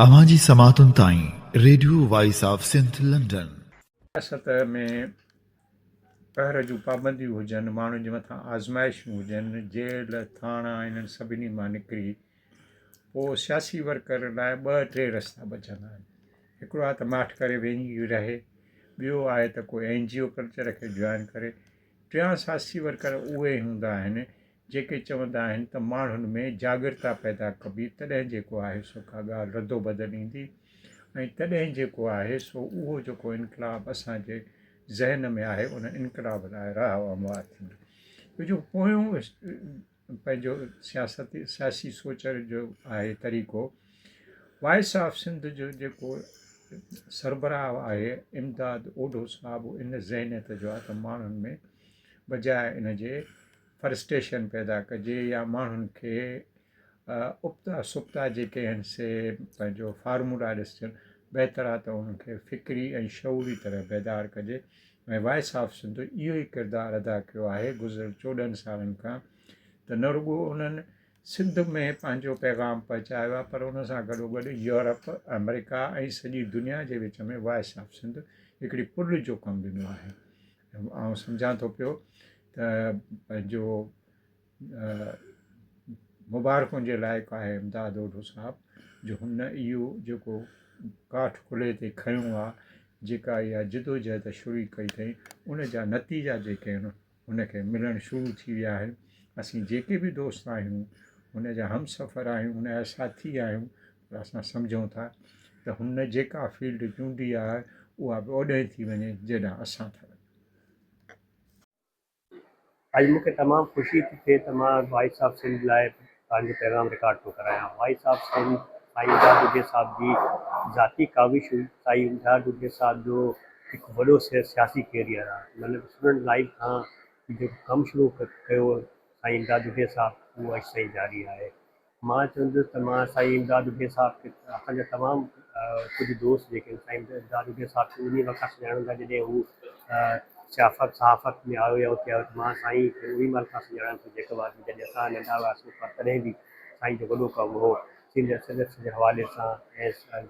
اوهان جي سماعتن تائين radio voice of Sindh London. سياست ۾ قهر جون پابنديون هجن، ماڻهن جي مٿان آزمائشون هجن، جيل، ٿاڻا انهن سڀني مان نڪري پوء سياسي ورڪر لاء ٻه ٽي رستا بچندا آهن. هڪڙو آهي ته ماٺ ڪري ويهي رهي، ٻيو آهي ته ڪو اين جي او ڪلچر کي جوائن ڪري، ٽيان سياسي ورڪر اهي هوندا آهن جيڪي چوندا آهن ته ماڻهن ۾ جاڳرتا پيدا ڪبي تڏهن جيڪو آهي سو ڪا ڳالهه ردوبدل ايندي ۽ تڏهن جيڪو آهي سو اهو جيڪو انقلاب اسان جي ذهن ۾ آهي ان انقلاب لاء راهه هموار ٿيندي. اهو جيڪو پويون پنهنجو سياستي سياسي سوچ جو آهي طريقو وائس آف سنڌ جو جيڪو سربراهه آهي امداد اوڍو صاحب ان ذهنيت جو آهي ته ماڻهن ۾ بجاء ان جي فرسٽيشن پيدا ڪجي يا ماڻهن کي ابتا سبتا جيڪي آهن سي پنهنجو فارمولا ڏسجن بهتر آهي ته انهن کي فڪري ۽ شعوري طرح بيدار ڪجي ۽ وائس آف سنڌ اهو ئي ڪردار ادا ڪيو آهي گذريل 14 سالن کان ته نه رڳو انهن سنڌ ۾ پنهنجو پيغام پهچايو آهي پر ان سان گڏوگڏ يورپ، آمريڪا ۽ سڄي دنيا جي وچ ۾ وائس آف سنڌ هڪڙي پل جو ڪم ڏنو آهي. آئون سمجهان ٿو پيو ته پنهنجو مبارڪن جي لائق آهي امداد اوڍو صاحب جو هن اهو جيڪو ڪاٺ ڪلهي تي کنيو آهي جيڪا اها جدوجهد شروع ڪئي اٿئي ان جا نتيجا جيڪي آهن هن کي ملڻ شروع ٿي ويا آهن اسين جيڪي به دوست آهيون هن جا همسفر آهيون هن جا ساٿي آهيون پر اسان سمجهون ٿا ته هن جيڪا فيلڊ چونڊي آهي اها به اوڏانهن ٿي وڃي جيڏانهن اسان ٿا وڃون. اڄ مون کي تمام خوشي ٿي ٿئي ته مان وائس آف سنڌ لاء پنهنجو پيغام رڪارڊ ٿو ڪرايان. وائس آف سنڌ سائين امداد ڏوگهي صاحب جي ذاتي ڪاوش هئي. سائين امداد ڏوگهي صاحب جو هڪ وڏو سياسي ڪيريئر آهي. مطلب اسٽوڊنٽ لائيف کان جيڪو ڪم شروع ڪيو سائين امداد ڏوگهي صاحب اهو اڄ تائين جاري آهي. مان چوندس ته مان سائين امداد ڏوگهي صاحب کي اسان جا تمام ڪجهه دوست جيڪي آهن سائين امداد ڏوگهي صاحب کي انهي وقت کان سڃاڻن ٿا جڏهن هو سياست صحافت ۾ آيو يا اتي آيو ته مان سائين کي انهي مهل کان سڃاڻان ٿو جيڪب آباد ۾ جڏهن اسان ننڍا هئاسون پر تڏهن به سائين جو وڏو ڪم هو سنڌ ايس جي حوالي سان ۽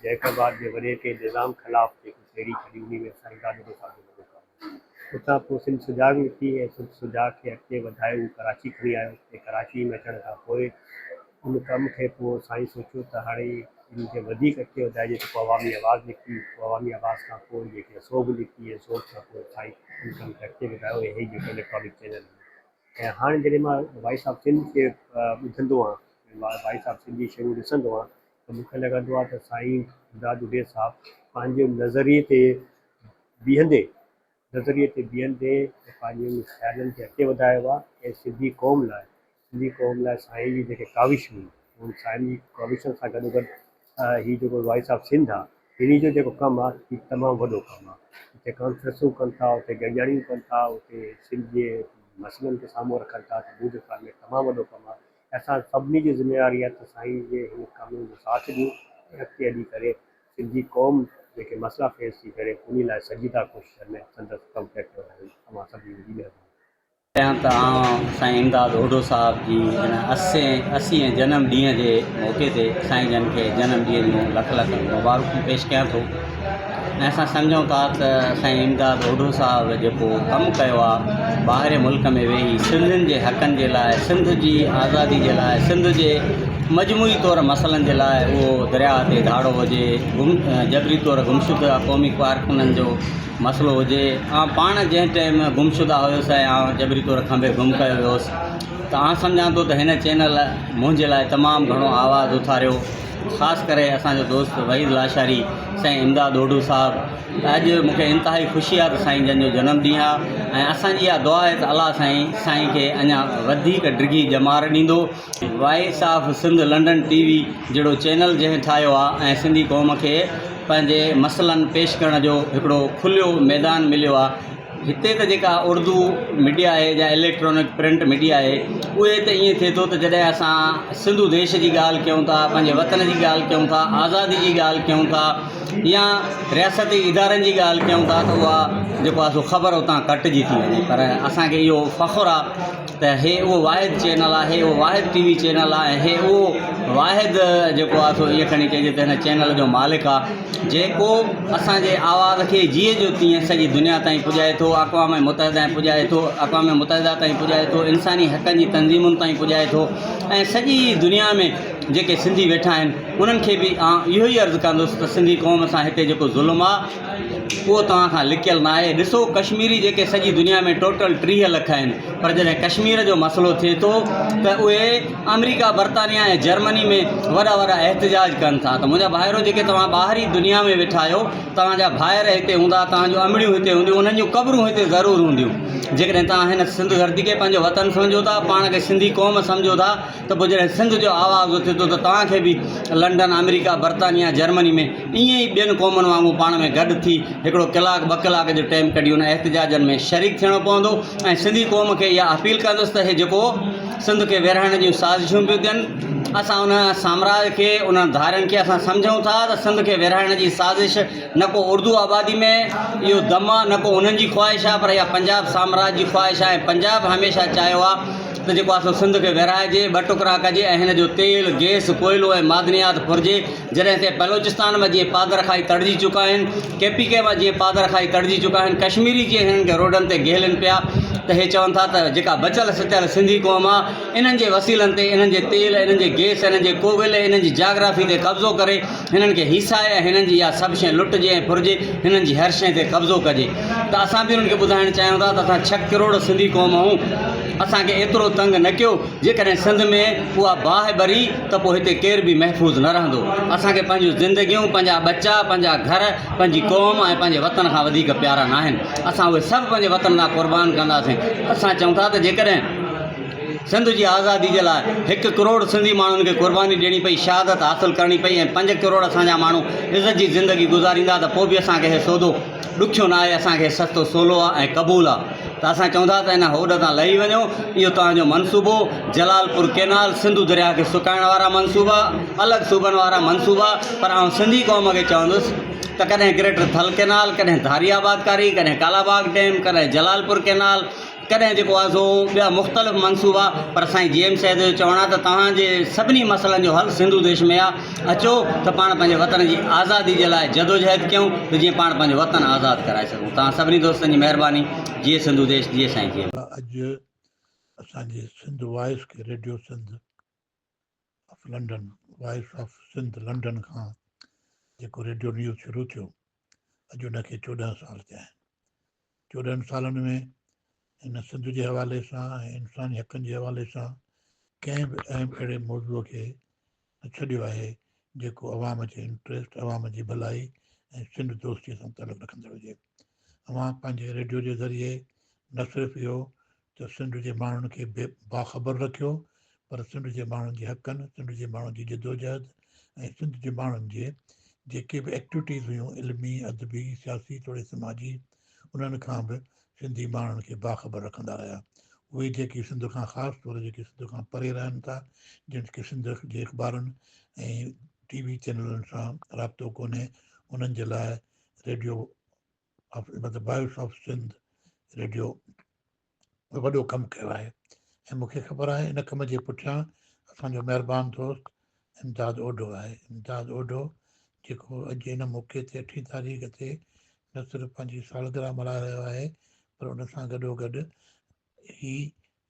جيڪب آباد جي وڏيرڪي نظام خلاف جيڪي تحريڪ هلي انهي ۾ سائين امداد ڏوگهي صاحب جو وڏو ڪم هو. اتان پوء سنڌ سجاڳ نڪتي ۽ سنڌ سجاڳ کي اڳتي وڌائي هو ڪراچي کڻي آيو ۽ ڪراچي ۾ اچڻ کان پوء ان ڪم کي پوء سائين سوچيو ته هاڻي ان کي وڌيڪ اڳتي وڌائجي ته پوء عوامي آواز نڪتي پوء عوامي آواز کان پوء جيڪي سوڀ نڪتي ۽ سوڀ کان پوء سائين ان ڪم کي اڳتي وڌايو ۽ هي جيڪو اليڪٽرانڪ چينل هو ۽ هاڻي جڏهن مان وائس آف سنڌ کي ٻڌندو آهيان وائس آف سنڌ جي شيون ڏسندو آهيان ته مون کي لڳندو آهي ته سائين امداد ڏوهي صاحب پنهنجي نظريي تي بيهندي نظريي تي بيهندي ۽ پنهنجي ان خيالن کي اڳتي وڌايو آهي ۽ سنڌي قوم لاء سنڌي قوم لاء سائين جي جيڪي ڪاوشون آهن انهن سائين جي ڪاوشن سان گڏوگڏ هي جيڪو وائس آف سنڌ آهي انهي جو جيڪو ڪم آهي هي تمام وڏو ڪم آهي اتي ڪانفرنسون ڪن ٿا اتي گڏجاڻيون ڪن ٿا اتي سنڌ جي مسئلن کي سامهون رکن ٿا ته منهنجي خيال ۾ تمام وڏو ڪم آهي اسان سڀني جي ذميواري آهي ته سائين جي هن ڪم جو ساٿ ڏيون ۽ اڳتي هلي ڪري سنڌي قوم جيڪي مسئلا فيس ٿي ڪري انهي لاء سنجيده ڪوششن ۾ سندس ڪم کي اڳتي وڌائڻ اوهان سڀني جي مهرباني. چيان ته آئون سائين امداد اوڍو صاحب جي هن اسيهين جنم ڏينهن جي موقعي تي سائين جن کي جنم ڏينهن جون لک لک مبارڪون پيش ڪيان ٿو ۽ اسان سمجهون ٿا ته سائين امداد اوڍو صاحب جيڪو ڪم ڪيو آهي ٻاهرين ملڪ ۾ ويهي سنڌين جي حقن جي لاء سنڌ جي آزادي جي لاء سنڌ جي مجموعي طور مسئلن جي لاء اهو درياهه تي ڌاڙو هجي، گم جبري طور گمشده قومي ڪارڪنن جو مسئلو هجي. آئون پاڻ جنهن ٽائيم گمشده هيس ۽ آئون جبري طور کنڀي گم ڪيو ويو هوس ته آئون سمجهان ٿو ته هن چينل منهنجي لاء تمام گهڻو آواز اٿاريو خاص ڪري اسان جو دوست وحيد لاشاري سائين امداد اوڍو صاحب ته اڄ مون کي انتهائي خوشي آهي ته سائين جن جو جنم ڏينهن آهي ۽ اسان جي اها دعا آهي ته الله سائين سائين کي اڃا وڌيڪ ڊگهي ڄمار ڏيندو. Voice of Sindh London T V جهڙو چينل جنهن ٺاهيو آ ۽ سنڌي قوم کي پنهنجي مسئلن پيش ڪرڻ جو هڪڙو کليو ميدان مليو آ هتي ته جيڪا اردو ميڊيا آهي يا اليڪٽرانڪ پرنٽ ميڊيا آهي اهي ته ائين ٿئي ٿو ته جڏهن اسان سنڌو ديش جي ڳالهه ڪيون ٿا پنهنجي وطن جي ڳالهه ڪيون ٿا آزادي جي ڳالهه ڪيون ٿا يا رياستي ادارن جي ڳالهه ڪيون ٿا ته اها جيڪو آهي سو خبر اتان ڪٽجي ٿي وڃي پر اسانکي اهو فخر آهي ته هي اهو واحد چينل آهي اهو واحد ٽي وي چينل آهي ۽ هي اهو واحد جيڪو آهي سو ائين کڻي چئجي ته هن چينل جو مالڪ آهي جيڪو اسانجي آواز کي جيئن جو تيئن سڄي دنيا تائين پڄائي ٿو اقوام متحده تائين پڄائي ٿو اقوام متحده تائين پڄائي ٿو انساني حقن جي تنظيمن تائين پڄائي ٿو ۽ سڄي دنيا ۾ جيڪي سنڌي ويٺا آهن انهن کي به آئون اهو ئي عرض ڪندس ته سنڌي قوم سان هتي جيڪو ظلم آ اهو توهان کان لڪيل نه آهي ڏسو ڪشميري جيڪي سڄي دنيا ۾ ٽوٽل 30 لک آهن پر جڏهن ڪشمير جو مسئلو ٿئي ٿو ته اهي آمريڪا برطانيا ۽ جرمني ۾ وڏا وڏا احتجاج ڪن ٿا ته منهنجا ڀائرو جيڪي توهان ٻاهري دنيا ۾ ويٺا آهيو توهان جا ڀائر هتي هوندا توهان جون امڙيون هتي هونديون انهن جون قبرون هتي ضرور هونديون جيڪڏهن توهان هن سنڌ ڌرتي کي پنهنجو وطن سمجهو ٿا پاڻ کي سنڌي قوم سمجهو ٿا ته پوء جڏهن سنڌ جو آواز اٿي ٿو ته توهان کي به لنڊن، آمريڪا، برطانيا، جرمني ۾ ائين ئي ٻين قومن وانگر پاڻ ۾ گڏ ٿي هڪڙو ڪلاڪ ٻه ڪلاڪ جو ٽيم ڪڍي ان احتجاجن ۾ شريڪ ٿيڻو پوندو ۽ سنڌي قوم کي اها اپيل ڪندس ته هي جيڪو سنڌ کي ورهائڻ جون سازشون پيون ٿين اسان ان سامراج کي انهن ڌارين کي اسان سمجهون ٿا ته سنڌ کي ورهائڻ جي سازش نه ڪو اردو آبادي ۾ اهو دم آهي نه ڪو انهن جي خواهش آهي پر اها پنجاب سامراج جي خواهش آهي ۽ پنجاب هميشه چاهيو آهي ته جيڪو آهي سو سنڌ کي ورهائجي، ٻه ٽڪرا ڪجي ۽ هن جو تيل، گئس، ڪوئلو ۽ معدنيات ڦرجي. جڏهن هتي بلوچستان مان جيئن پادر کائي تڙجي چڪا آهن، ڪي پي ڪي مان جيئن پادر کائي تڙجي چڪا آهن، ڪشميري جيئن هنن کي روڊن تي گهيلين پيا ته هي چون ٿا ته جيڪا بچيل ستيل سنڌي قوم آهي انهن جي وسيلن تي، انهن جي تيل، انهن جي گئس، انهن جي ڪوئلي، انهن جي جاگرافي تي قبضو ڪري هنن کي هيسائي ۽ هنن جي اها سڀ شيء لٽجي ۽ ڦرجي هنن جي هر شيء تي قبضو ڪجي ته اسان به انهن کي ٻڌائڻ چاهيون ٿا ته اسان ڇهه ڪروڙ سنڌي قوم آهيون اسان کي ايترو تنگ نه ڪيو جيڪڏهن سنڌ ۾ اها باهه ٻري ته پوء هتي ڪير به محفوظ نه رهندو اسان کي پنهنجون زندگيون پنهنجا ٻچا پنهنجا گهر پنهنجي قوم ۽ پنهنجي وطن کان وڌيڪ پيارا ناهن اسان اهي سڀ پنهنجي وطن تان قربان ڪنداسين اسان چئون ٿا ته جيڪڏهن سنڌ جي آزادي جي لاء هڪ ڪروڙ سنڌي ماڻهن کي قرباني ڏيڻي پئي، شهادت حاصل ڪرڻي پئي ۽ پنج ڪروڙ اسان جا ماڻهو عزت جي زندگي گذاريندا ته پوء به اسان کي هي سودو ڏکيو نه آهي، اسان کي سستو سولو آهي ۽ قبول آهي ته اسان چئون ٿا ته ان هوڏ تان لهي وڃو، اهو توهان جو منصوبو جلالپور ڪينال، سنڌو درياهه کي سڪائڻ وارا منصوبا، الڳ صوبن وارا منصوبا پر آئون سنڌي قوم کي چوندس ته ڪڏهن گريٽر ٿل ڪينال، ڪڏهن ڌاري آبادڪاري، ڪڏهن ڪالاباغ ڊيم، ڪڏهن جلالپور ڪينال، ڪڏهن جيڪو آهي سو ٻيا مختلف منصوبا پر سائين جي ايم سيد جو چوڻ آهي ته توهان جي سڀني مسئلن جو حل سنڌو ديش ۾ آهي اچو ته پاڻ پنهنجي وطن جي آزادي جي لاء جدوجهد ڪيون ته جيئن پاڻ پنهنجو وطن آزاد ڪرائي سگهون توهان سڀني دوستن جي مهرباني جيئي سنڌو ديش جيئي سائين جي ايم. اڄ اسان جي سنڌ وائس کي radio Sindh of London voice of Sindh London کان جيڪو ريڊيو نيوز شروع ٿيو اڄ ان کي 14 سال ٿيا آهن 14 سالن ۾ هن سنڌ جي حوالي سان ۽ انساني حقن جي حوالي سان ڪنهن به اهم اهڙي موضوع کي نه ڇڏيو آهي جيڪو عوام جي انٽريسٽ، عوام جي ڀلائي ۽ سنڌ دوستي سان تعلق رکندڙ هجي. اوهان پنهنجي ريڊيو جي ذريعي نه صرف اهو ته سنڌ جي ماڻهن کي باخبر رکيو پر سنڌ جي ماڻهن جي حقن، سنڌ جي ماڻهن جي جدوجهد ۽ سنڌ جي ماڻهن جي جيڪي به ايڪٽيوٽيز هيون علمي، ادبي، سياسي توڙي سماجي انهن کان به سنڌي ماڻهن کي باخبر رکندا رهيا. اهي جيڪي سنڌ کان خاص طور جيڪي سنڌ کان پري رهن ٿا جن کي سنڌ جي اخبارن ۽ ٽي وي چينلن سان رابطو ڪونهي انهن جي لاء ريڊيو آف مطلب وائس آف سنڌ ريڊيو وڏو ڪم ڪيو آهي ۽ مون کي خبر آهي ان ڪم جي پٺيان اسان جو مهربان دوست امداد اوڍو آهي امداد اوڍو جيڪو اڄ ان موقعي تي اٺين تاريخ تي نه صرف پنهنجي سالگرهه ملهائي رهيو آهي پر ان سان گڏو گڏ هي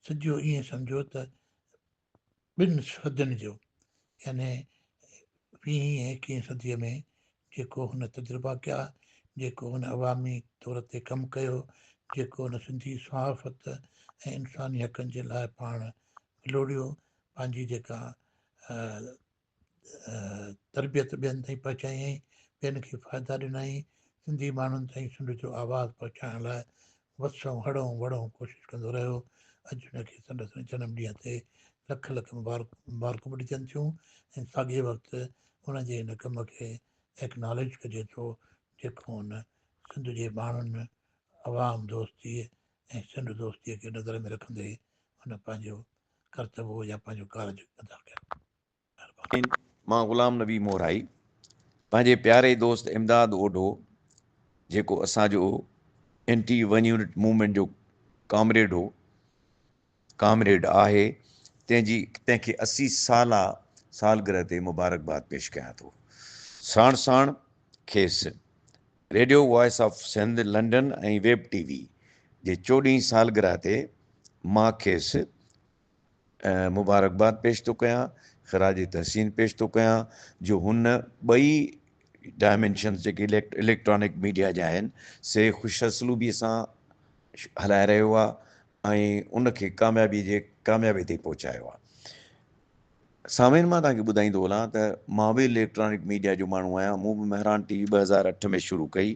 سڄو ائين سمجهو ته ٻن صدين جو يعني ويهين ۽ ايڪيهين صديء ۾ جيڪو هن تجربا ڪيا، جيڪو هن عوامي طور تي ڪم ڪيو، جيڪو هن سنڌي صحافت ۽ انساني حقن جي لاء پاڻ ولوڙيو، پنهنجي جيڪا تربيت ٻين تائين پهچايائين، ٻين کي فائدا ڏنائين، سنڌي ماڻهن تائين سنڌ جو آواز پهچائڻ لاء وسئون هڙئون وڙئون ڪوشش ڪندو رهيو. اڄ هن کي سندس جنم ڏينهن تي لک لک مبارڪون به ڏجن ٿيون ۽ ساڳئي وقت هن جي هن ڪم کي ايڪناليج ڪجي ٿو جيڪو هن سنڌ جي ماڻهن عوام دوستيء ۽ سنڌ دوستيء کي نظر ۾ رکندي هن پنهنجو ڪرتوو يا پنهنجو ڪارج ادا ڪيو. مهرباني. مان غلام نبي مورائي پنهنجي پياري دوست امداد اوڍو جيڪو اسان جو اينٽي ون يونٽ موومينٽ جو ڪامريڊ هو ڪامريڊ آهي تنهن جي تنهن کي 80 سالا سالگرهه تي مبارڪباد پيش ڪيان ٿو ساڻ ساڻ کيس radio voice of Sindh London ۽ web T V جي چوڏهين سالگرهه تي مان کيس مبارڪباد پيش ٿو ڪيان، خراج تحسين پيش ٿو ڪيان جو هن ٻئي ڊائمينشنز جيڪي اليڪٽرانڪ ميڊيا جا آهن سي خوش اسلوبي سان هلائي رهيو آهي ۽ ان کي ڪاميابي جي ڪاميابي تائين پهچايو آهي. سامعين مان توهان کي ٻڌائيندو هلان ته مان به اليڪٽرانڪ ميڊيا جو ماڻهو آهيان مون به مهراڻ ٽي وي 2008 ۾ شروع ڪئي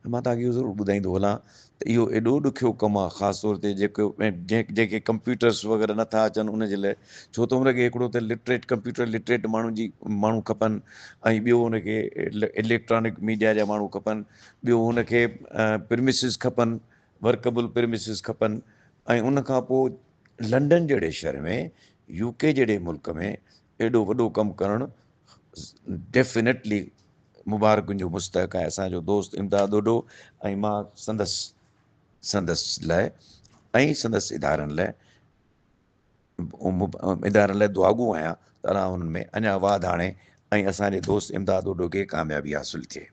۽ مان توهان کي اهو ضرور ٻڌائيندو هلان ته اهو ايڏو ڏکيو ڪم آهي خاص طور تي جيڪو جنهن کي ڪمپيوٽرس وغيره نٿا اچن ان جي لاء ڇو ته ان کي هڪڙو ته لٽريٽ ڪمپيوٽر لٽريٽ ماڻهن جي ماڻهو کپن ۽ ٻيو ان کي اليڪٽرانڪ ميڊيا جا ماڻهو کپن ٻيو ان کي پرمسز کپن ورڪبل پرمسز کپن ۽ ان کان پوء لنڊن جهڙي شهر ۾ يو ڪي جهڙي ملڪ ۾ ايڏو وڏو ڪم ڪرڻ ڊيفينيٽلي مبارڪن جو مستحق آهي اسان جو دوست امداد اوڍو ۽ مان سندس سندس لاء ۽ سندس ادارن لاء ادارن لاء دعاگو آهيان ته الله انهن ۾ اڃا واڌ آڻي ۽ اسان جي دوست امداد اوڍو کي ڪاميابي حاصل ٿئي.